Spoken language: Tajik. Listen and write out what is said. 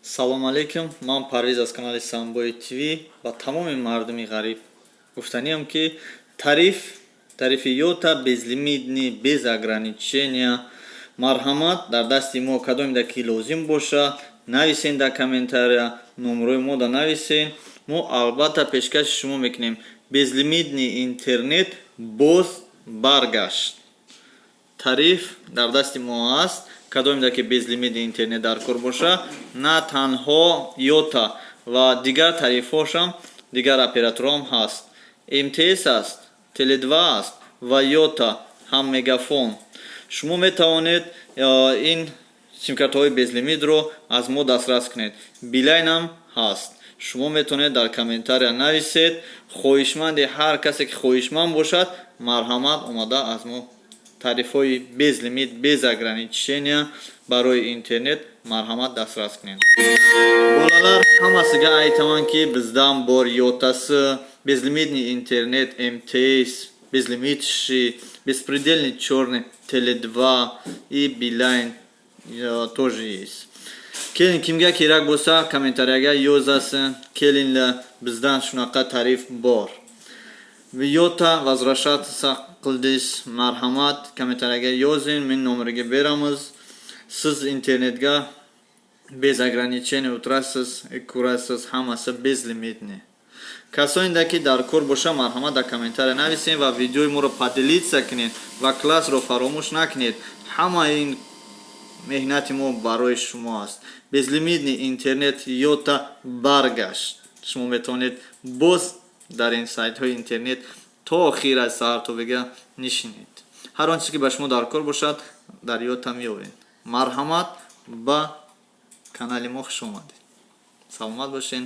Салом алейкум, ман Парвиз аз канали Самбои ТВ. Ба тамоми мардуми ғариб гуфтаниам, ки тарифи Йота безлимитный, без ограничения. Марҳамат, дар дасти мо. Кадомеда ки лозим боша, нависен дар комментария, номрои мо да нависен, мо албатта пешкаши шумо мекунем. Безлимитный интернет боз баргашт, тариф дар дасти мо аст. Кадомеда ки безлимитный интернет дар кор боша, на танҳо Йота ва дигар тарифҳошам, дигар операторҳоам ҳаст: МТС аст, Теле2 аст ва Йота ҳам, Мегафон. Шумо метавонед ин симкартҳои безлимитро аз мо дастрас кунед. Билайнам ҳаст. Шумо метавонед дар комментария нависед. Хоҳишманди ҳар касе ки хоҳишманд бошад, марҳамат, омада аз мо тарифҳои безлимит, без ограничения барои интернет, марҳамат, дастрас кунед. Bolalar, hammasiga aytamanki, bizdan bor Yotasi, безлимитный интернет МТС, безлимитший, беспредельный черный Теле2 и Билайн тоже есть. Келин, kimga kerak bo'lsa, kommentariyaga yozasin. Kelinglar, bizdan shunaqa tarif bor. Yota возвращаться qildiz, marhamat, kommentariyaga yozing, men nomeriga beramiz. Siz internetga без ограничения o'tirasiz, ko'rasiz, hammasi безлимитный. Касоне ки дар кор боша, марҳамат, дар комментария нависед ва видеои моро поделиться кунед ва классро фаромӯш накунед. Ҳама ин меҳнати мо барои шумо аст. Безлимитный интернет Йота баргашт. Шумо метавонед боз дар ин сайтҳои интернет то охир, аз саҳар то бега нишинед. Ҳар он чизе ки ба шумо дар кор бошад, дар Йота меёбед. Марҳамат, ба канали мо хуш омадед, саломат бошед.